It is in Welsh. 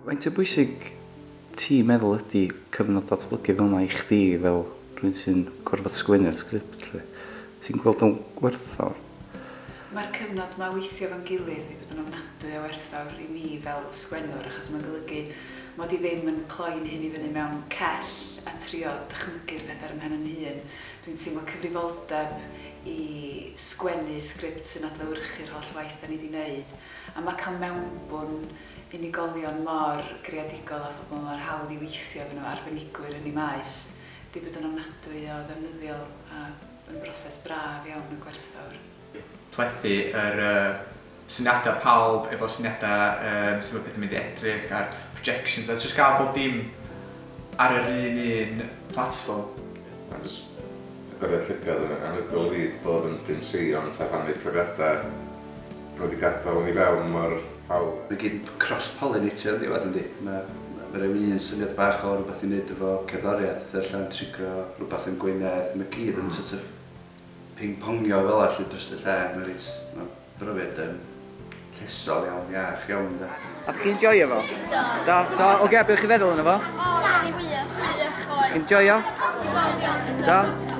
Faint o bwysig ti'n meddwl ydy cyfnod datblygu fel 'na i chdi fel rhywun sy'n gorfod sgwennu'r sgript 'lly? Ti'n gweld o'n werthfawr? Mae'r cyfnod 'ma weithio efo'n gilydd 'di bod yn ofnadwy o werthfawr i mi fel sgwennwr achos mae'n golygu mod i ddim yn cloi'n hun i fyny mewn cell a trio dychmygu'r peth ar 'y mhen yn hun. Dwi'n teimlo cyfrifoldeb i sgwennu sgript sy'n adlewyrchu'r holl waith 'da ni 'di neud a ma' cael mewnbwn unigolion mor greadigol a phobl mor hawdd i weithio efo nhw, arbenigwyr yn eu maes, 'di bod yn ofnadwy o ddefnyddiol a yn broses braf iawn a gwerthfawr. Plethu yr syniadau pawb efo syniadau yym sut mae pethau'n mynd i edrych a'r projections a jyst gael bob dim ar yr un un platfform. Mae'n jyst agoriad llygad anhygoel i fi bod yn Bryn Seiont a rhannu profiadau Mae wedi gadael ni fewn mor hawdd. Mae gyd yn cross-pollinatio yn diwedd yndi? Mae ma' ryw un syniad bach o rywbeth i wneud efo cerddoriaeth ella'n trigro rywbeth yn Gwynedd, mae gyd yn sort of ping-pongio fel 'a 'lly dros y lle, mae'n reit, mae'n brofiad yym llesol iawn, iach iawn de. O'ch chi'n joio fo? Do. Do? So, oce, okay, beth chi'n feddwl yna fo? O, mae'n wych. Wych oedd. Chi'n joio? Do, diolch. Do?